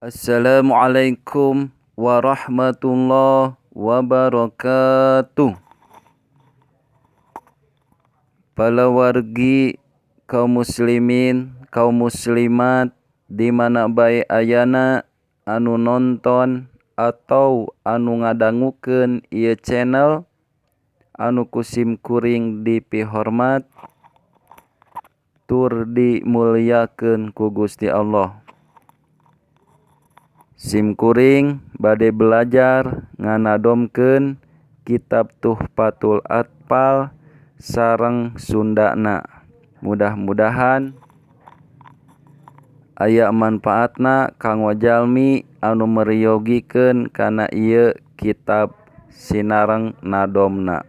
Assalamualaikum warahmatullahi wabarakatuh. Palawargi kaum muslimin, kaum muslimat di mana bae ayana anu nonton atau anu ngadangukeun ieu channel anu kusim kuring dipihormat tur dimulyakeun ku Gusti Allah. Sim kuring bade belajar nganadomkeun kitab Tuhfatul Atfal sareng Sundana. Mudah-mudahan aya manfaatna kanggo jalmi anu meryogikeun kana ieu kitab sinareng nadomna.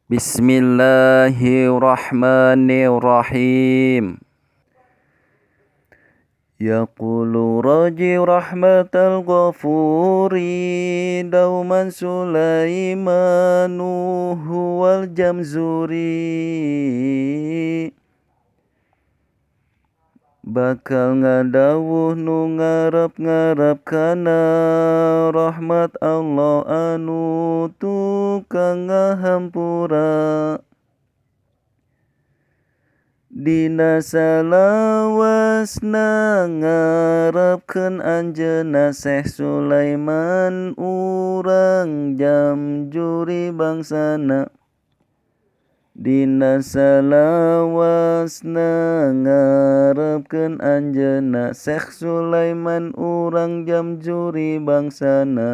Bismillahirrahmanirrahim. Yaqulu raji rahmatal ghafuri dauman Sulaimanu huwal jamzuri. Bakal ngadawuh nu ngarep-ngarep kana rahmat Allah anu tukang ngahampura. Dina salawasna ngarepkeun anjeunna Syekh Sulaiman urang Jamjuri bangsana. Dina salawasna ngarepkeun anjeunna Syekh Sulaiman urang Jamjuri bangsana.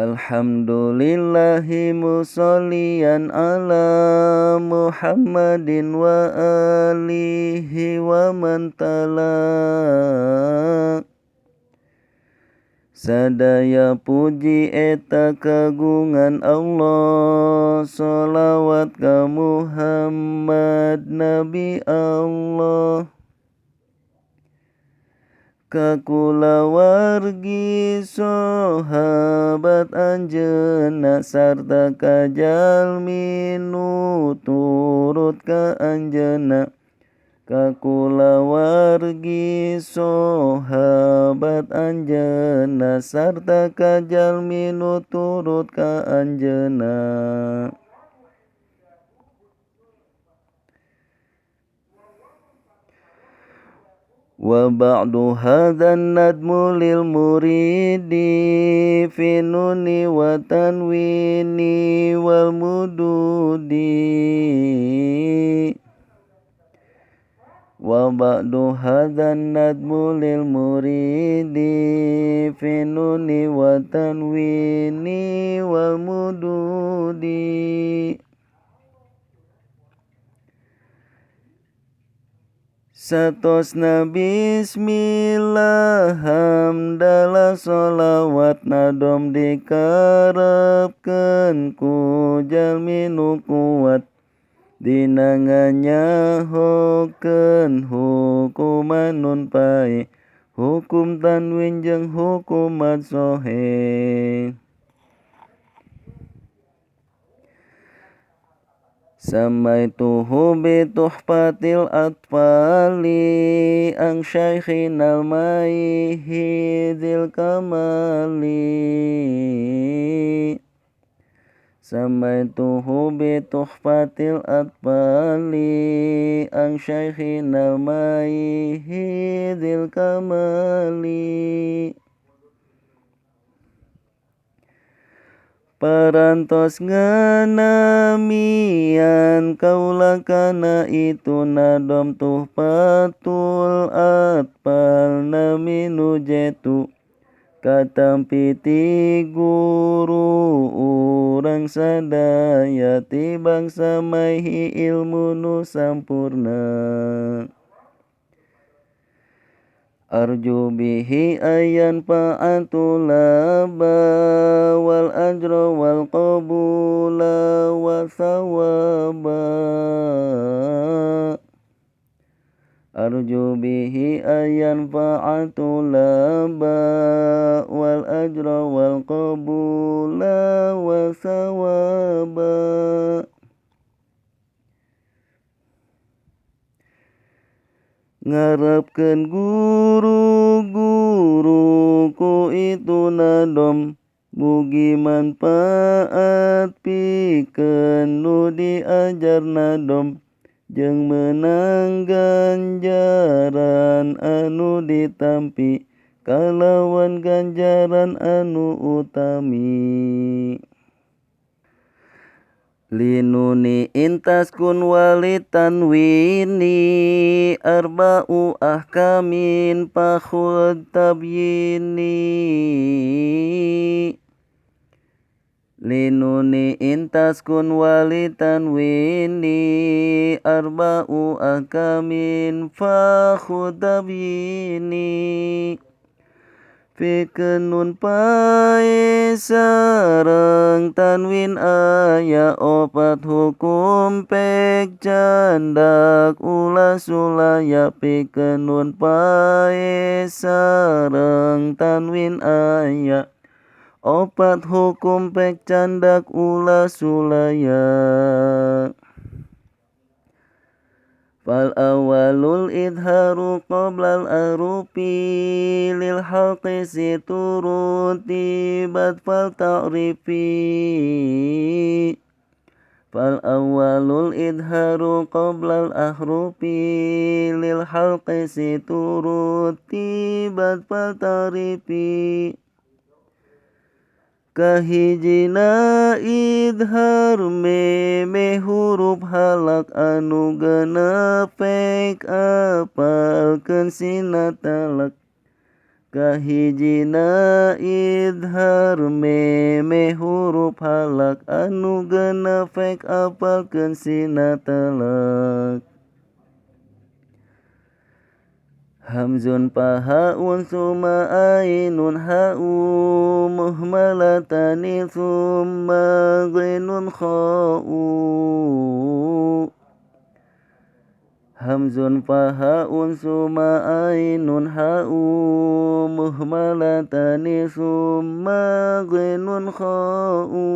Alhamdulillahi musallian ala Muhammadin wa alihi wa man tala. Sadaya puji eta kagungan Allah, sholawat ka Muhammad Nabi Allah. Ka kulawargi sahabat anjeunna sarta ka jalmi nu turut ka anjeunna. Ka kulawargi sahabat anjeunna sarta ka jalmi nu turut ka anjeunna. Wa ba'du hadzal nadmu lil muridi fi nuni wa tanwini wal mududi. Wa ba'du hadzal nadmu lil muridi fi nuni wa tanwini wal mududi. Satosna bismillah hamdalah sholawat nadom dikarepkeun ku jalmi nu kuat. Dina nganyahokeun hukuman nun pae, hukum tanwin jeung hukum mad sohe. Samaituhu bi tuhfatil atfali ang syaikhinal maihi dzil kamali. Samaituhu bi tuhfatil atfali ang syaikhinal maihi dzil kamali. Parantos nganamian kaula kana itu nadom Tuhfatul Atfal nami nu jetu. Katampi ti guru urang sadaya ti bangsa maihi ilmu nu sampurna. Arju bihi ayan fa'atulaba wal ajra wal qabula wa thawaba. Arju bihi ayan fa'atulaba wal ajra wal qabula wa wa sawaba. Ngarepkeun guru-guru ku itu nadom, mugi manfaat pikeun nu diajar nadom, jeung meunang ganjaran anu ditampi kalawan ganjaran anu utami. Linuni intaskun walitanwini arba'u ahkamin fakhud tabyini. Linuni intaskun walitanwini arba'u ahkamin fakhud tabyini. Pikeun nun pae sareng tanwin aya opat hukum pek candak ulah sulaya. Pikeun nun pae sareng tanwin aya opat hukum pek candak ulah sulaya. Fal awalul idharu qoblal arufi lil halqi siturutibat fal ta'rifi. Fal awalul idharu qoblal ahrufi lil halqi siturutibat fal ta'rifi. Kahijina idhar meme huruf halak anu genep pek apalkeun sina talak. Kahijina idhar meme huruf halak anu genep pek apalkeun sina talak. Hamzun pahaun summa ainun ha'u muhmalatani summa ghinun kha'u. Hamzun pahaun summa ainun ha'u muhmalatani summa ghinun kha'u.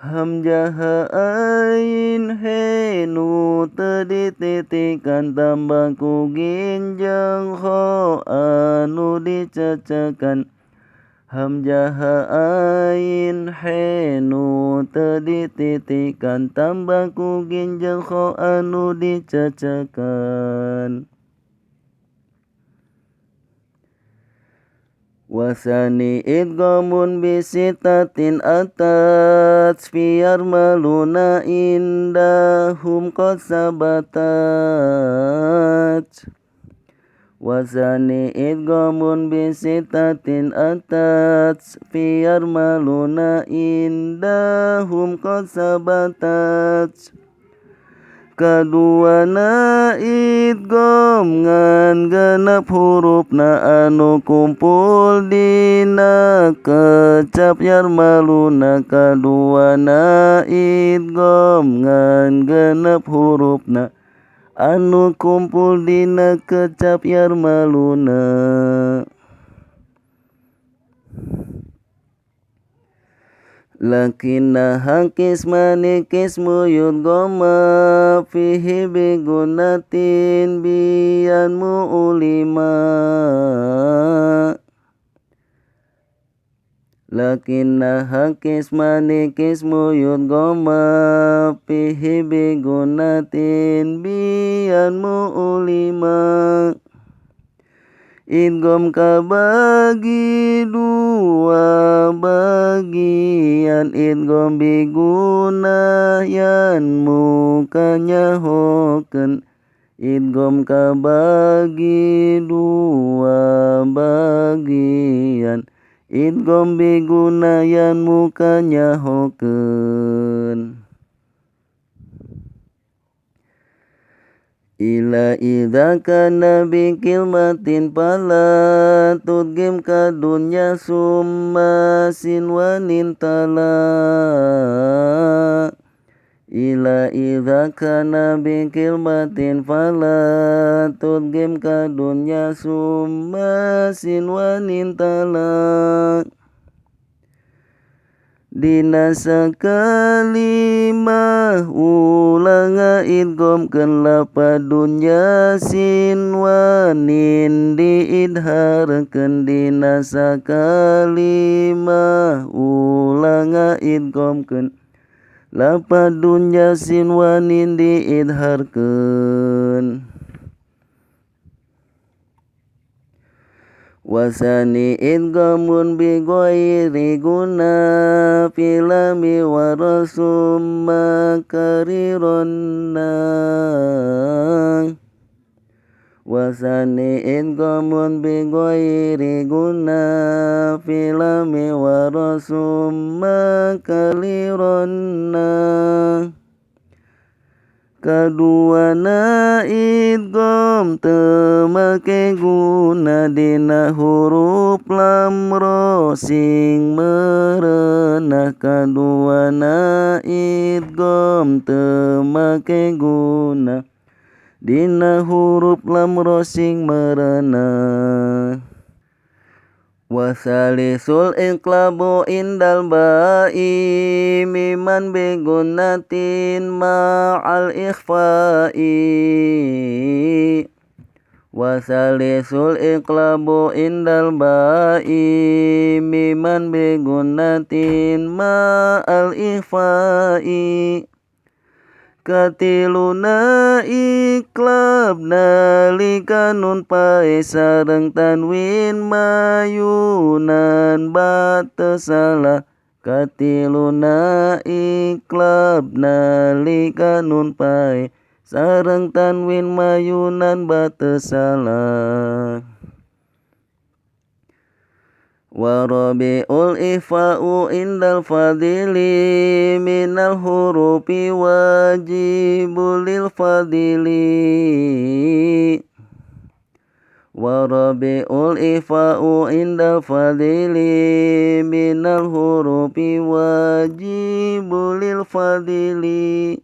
Hamzah ain he nu teu dititikan tambah ku ginjeng kho anu dicecekan. Hamzah ain he nu teu dititikan tambah ku ginjeng kho anu dicecekan. Wasani idghamun bisitatin atat fiyar maluna indahum qad sabatat. Wasani idghamun bisitatin atat fiyar maluna indahum qad sabatat. Kaduana idgham ngan genep hurufna anu kumpul dina kecap yarmaluna. Kaduana idgham ngan genep hurufna anu kumpul dina kecap yarmaluna. Lakinnaha qismani qismu yudghama fihi bigunatin biyan mu'lima. Lakinnaha qismani qismu yudghama fihi bigunatin biyan mu'lima. Idgham kabagi dua bagian, idgham biguna yan mukanya hoken. Idgham kabagi dua bagian, idgham biguna yan mukanya hoken. Ila idza kana bi kilmatin fala tudgim kadunya summa sinwanin tala. Ila idza kana bi kilmatin fala tudgim kadunya summa sinwanin tala. Dina sakalimah ulah ngaidghamkeun lapadun yasin wanin diidharkeun. Dina sakalimah ulah ngaidghamkeun lapadun yasin wanin diidharkeun. Wasani idghamun bi ghairi guna filami wa rasumma karironna. Wasani idghamun bi ghairi guna filami wa rasumma karironna. Kaduana idgham teu make guna dina huruf lam ra sing merenah. Kaduana idgham teu make guna dina huruf lam ra sing merenah. Wasalisul iqlabu indal ba'i miman bigunatin ma'al ikhfa'i. Wasalisul iqlabu indal ba'i miman bigunatin ma'al ikhfa'i. Katiluna iqlab nalika nun pae sareng tanwin mayunan bate salah. Katiluna iqlab nalika nun pae sareng tanwin mayunan bate salah. Wa rabi'ul ifa'u indal fadili minal hurufi wajibul lil fadili. Wa rabi'ul ifa'u indal fadili minal hurufi wajibul lil fadili.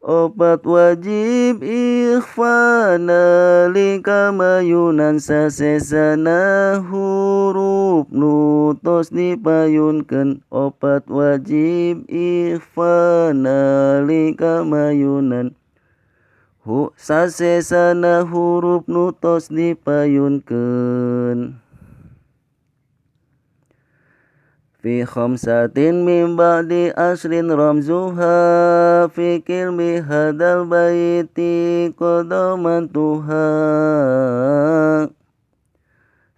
Opat wajib ikhfa nalika mayunan sasesana huruf nu tos dipayunkeun. Opat wajib ikhfa nalika mayunan sasesana huruf nu tos dipayunkeun. Fi khamsatin min ba'di asrin ramzuha fi kilmi hadal baiti qadamantuha.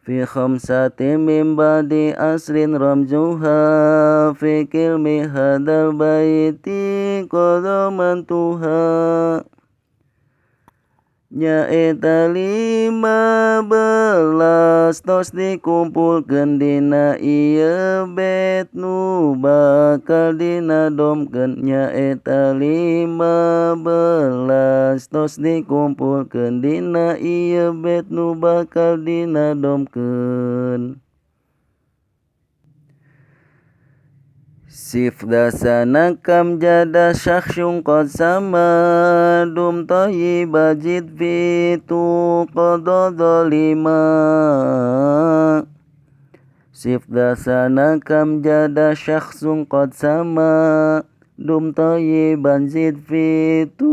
Fi khamsatin min ba'di asrin ramzuha fi kilmi hadal baiti qadamantuha. Nyaeta 15 tos dikumpulkeun dina ieu bet nu bakal dinadomkeun. Nyaeta 15 tos dikumpulkeun dina ieu bet nu bakal dinadomkeun. Sif dasana kam jada syakhsyun qad sama dum thayyiba jid fi tu qad zalima. Sif dasana kam jada syakhsun qad sama dum thayyiban zid fi tu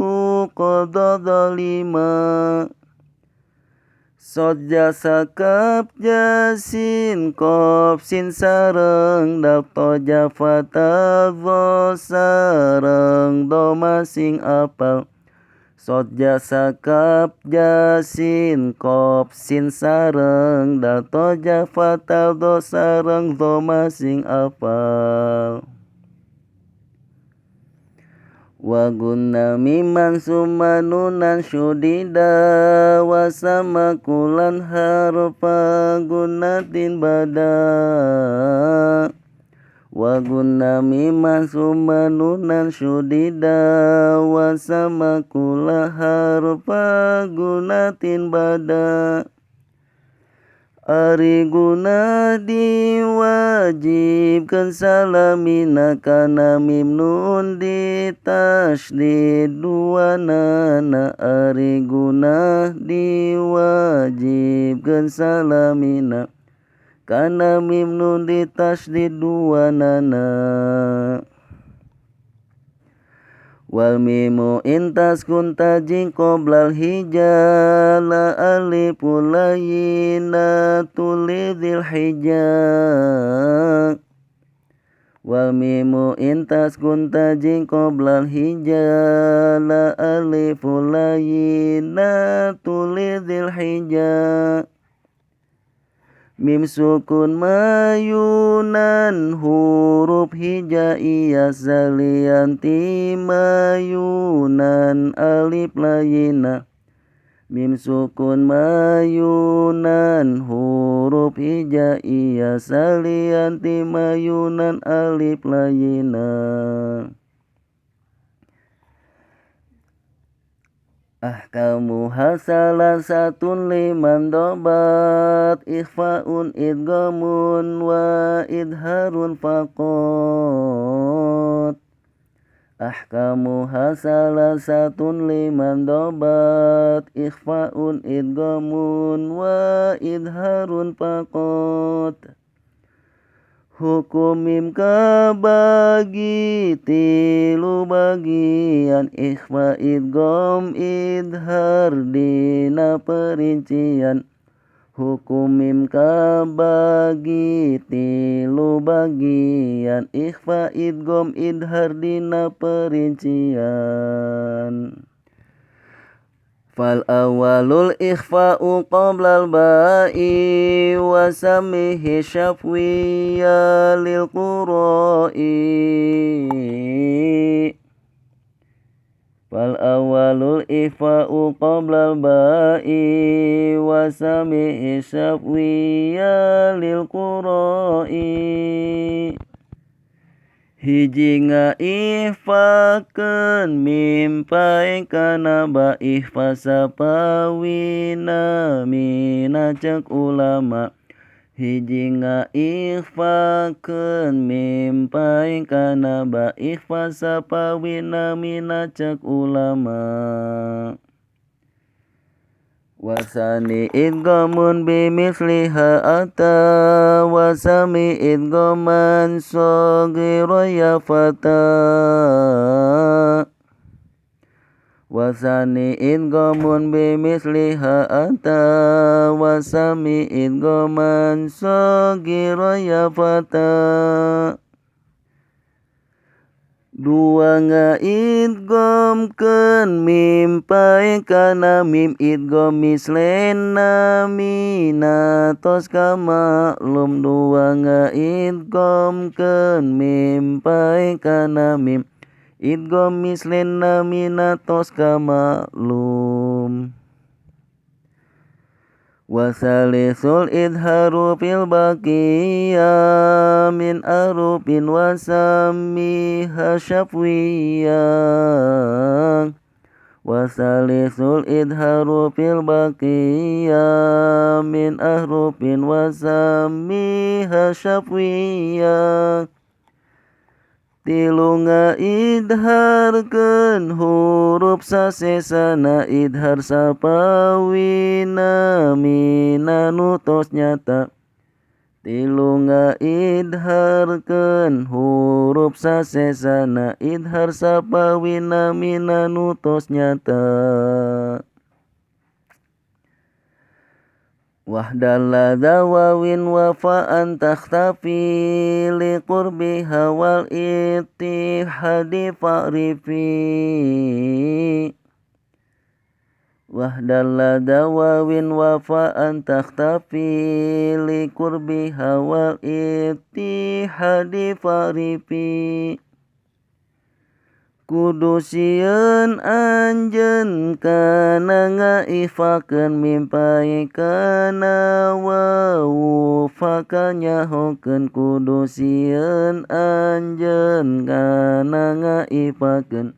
qad zalima. Sod jasa kap jasin kof sin sareng dal toja fata dho sareng do masing apal. Sod jasa kap jasin kof sin sareng dal toja fata dho sareng do masing apal. Wa gunna miman summa nunan syudida wa sama kulan harfa gunatin bada. Wa gunna miman summa nunan syudida wa sama kula harfa gunatin bada. Ari guna diwajibkan salamina kana mim nun ditasydid dua nana. Ari guna diwajibkan salamina Kana mim nun ditasydid dua nana. Wal mimu intas kun tajin qoblal hijala aliful layina tulidil hija. Wal mimu intas kun tajin qoblal hijala aliful layina tulidil hija. Mim sukun mayunan huruf hijaiyah salianti mayunan alif layina. Mim sukun mayunan huruf hijaiyah salianti mayunan alif layina. Ahkamuha salasatun liman dobat ikhfaun idgamun wa idharun faqat. Ahkamuha salasatun liman dobat ikhfaun idgamun wa idharun faqat. Hukum mim kabagi tilu bagian ikhfa idgham idhar dina perincian. Hukum mim kabagi tilu bagian ikhfa idgham idhar dina perincian. Fal awalul ikhfa'u qoblal ba'i wa samihi syafwiyya lil qura'i. Fal awalul ikhfa'u qoblal ba'i wa samihi syafwiyya lil qura'i. Hiji ngaifakeun mim pae kana ba ikhfa sapawina mina cek ulama. Hiji ngaifakeun mim pae kana ba ikhfa sapawina mina cek ulama. Wasani idgamun bimisliha ata wasami idgaman saghira ya fata. Wasani idgamun bimisliha ata wasami idgaman saghira ya fata. Dua ngaidghamkeun mim pae kana mim idgham mislena mina tos kamaklum. Dua ngaidghamkeun mim pae kana mim idgham mislena mina tos kamaklum. Wasalisul idharu fil baqiyya min arufin wasamiha syafwiyya. Wasalisul idharu fil baqiyya min ahrufin wasamiha syafwiyya. Tilu ngaidharkeun huruf sasesana idhar sapawina mina nu tos nyata. Tilu ngaidharkeun huruf sasesana idhar sapawina mina nu tos nyata. Wahdalla dawawin wa fa'an takhtafi liqurbiha wal ittihadi fa'rifi. Wahdalla dawawin wa fa'an takhtafi liqurbiha wal ittihadi fa'rifi. Kudu sieun anjeun kana ngaifakeun mim pae kana wawu fakanyahokeun. Kudu sieun anjeun kana ngaifakeun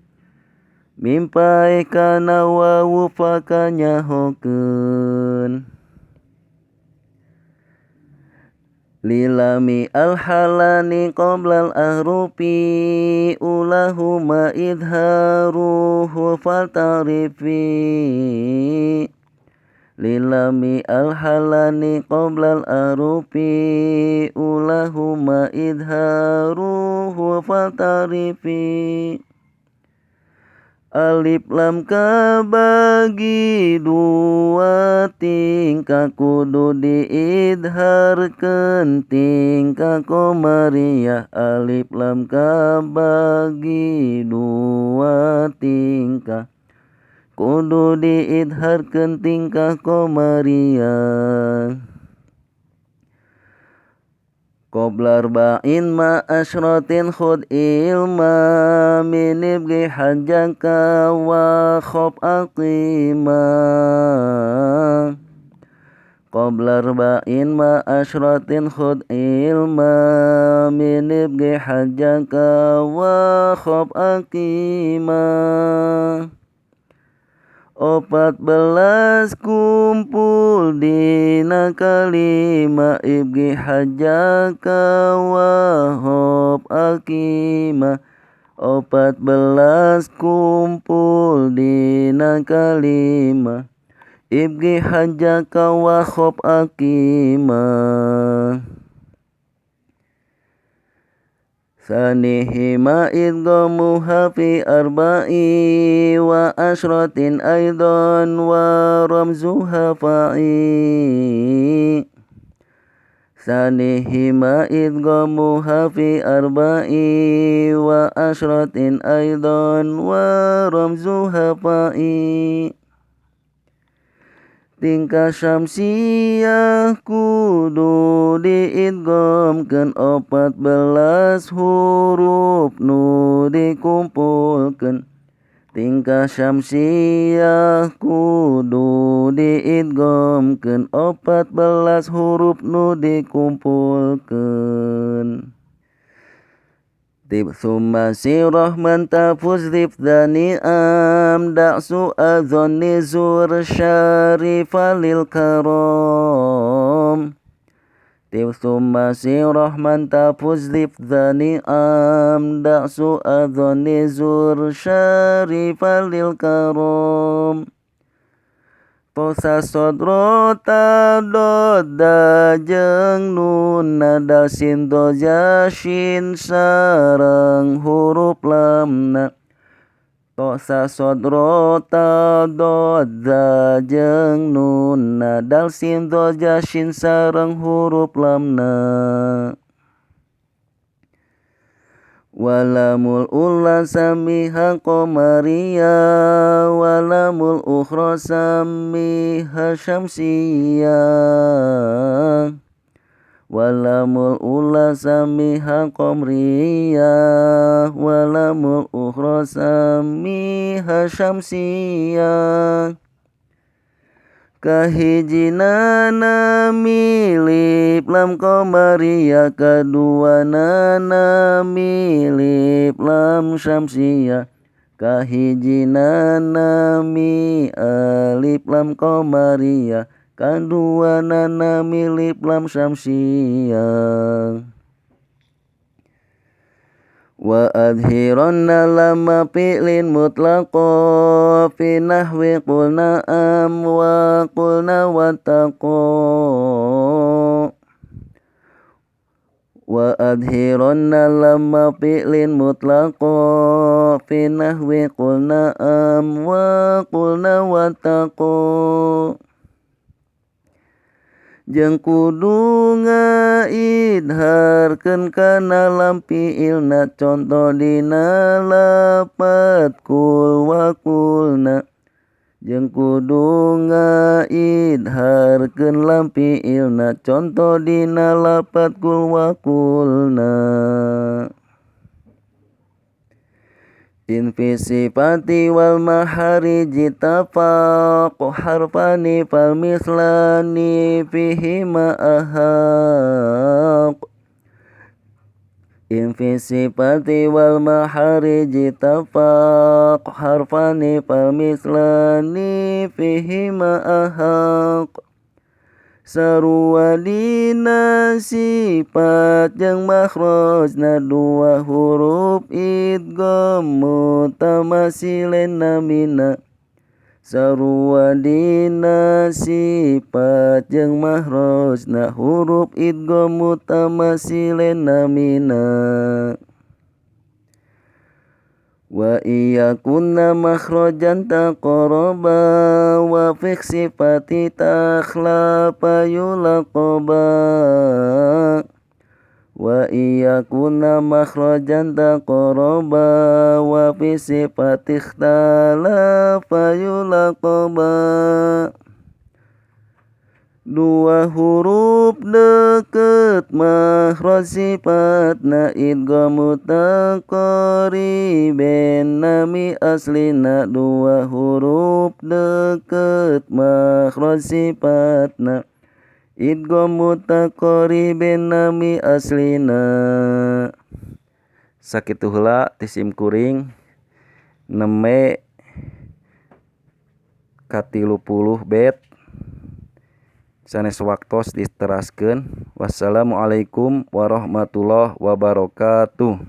mim pae kana wawu fakanyahokeun. Lilami alhalani qoblal ahrufi ulahuma idharuhu fatarifi. Lilami alhalani qoblal arufi ulahuma idharuhu fatarifi. Alif lam kabagi dua tingkah kudu diidharkeun tingkah qomariyah. Alif lam kabagi dua tingkah kudu diidharkeun tingkah qomariyah. Qabla arba'in ma asyratin khud ilma min ibgi hajjaka wa khob aqima. Qabla arba'in ma asyratin khud ilma min ibgi hajjaka wa khob aqima. 14 kumpul dina kalima ibgi hajjaka wa hob akima. 14 kumpul dina kalima ibgi hajjaka wa hob akima. Sanihima idghamuha fi arba'i wa asyratin aidan wa ramzuha fa'i. Sanihima idghamuha fi arba'i wa asyratin aidan wa ramzuha fa'i. Tingkah syamsiyah kudu diidghamkeun 14 huruf nu dikumpulkeun. Tingkah syamsiyah kudu diidghamkeun 14 huruf nu dikumpulkeun. Tib summa si rahman tafuz zif dhani am da'su adhani zur syarifa lil karam. Tib summa si rahman tafuz zif dhani am da'su adhani zur syarifa lil karam. Tosa sodro ta do da jeung nun nada sin do ja shin sareng huruf lamna. Tosa sodro ta do da jeung nun nada sin do ja shin sareng huruf lamna. Walamul ula samiha qomariyah walamul ukhra samiha syamsiyah. Walamul ula samiha qomriyah walamul ukhra samiha syamsiyah. Kahijinana milip lam qomariyah kaduanana milip lam syamsiyah. Kahijinana mi alif lam qomariyah kaduanana milip lam syamsiyah. Wa adhiranna lama fi'lin mutlaqa fi nahwi qulna am wa qulna wattaqa. Wa adhiranna lama fi'lin mutlaqa fi nahwi qulna am wa qulna wattaqa. Jeung kudu ngaidharkeun kana lam fi'ilna conto dina lapat kul wa kulna. Jeung kudu ngaidharkeun lam fi'ilna conto dina lapat kul wa kulna. In fi sifati wal mahariji tafaq harfani fal mislani fihi ma ahaq. In fi sifati wal mahariji tafaq harfani fal mislani fihi ma ahaq. Sarua dina sifat jeung makhrajna dua huruf idgham mutamassilain namina. Sarua dina sifat jeung mahrojna huruf idgham mutamatsilain namina. Wa iyakuna makhrajan taqaraba wa fi sifati takhlafa yulaqaba. Wa iyakuna makhrajan taqaraba wa fi sifati ikhtalafa yulaqaba. Dua huruf deket makhraj sifatna idgham mutaqaribain nami aslina. Dua huruf deket makhraj sifatna idgham mutaqaribain nami aslina. Sakitu heula ti sim kuring neme ka 30 bet sanes waktos diteraskeun. Wassalamualaikum warahmatullahi wabarakatuh.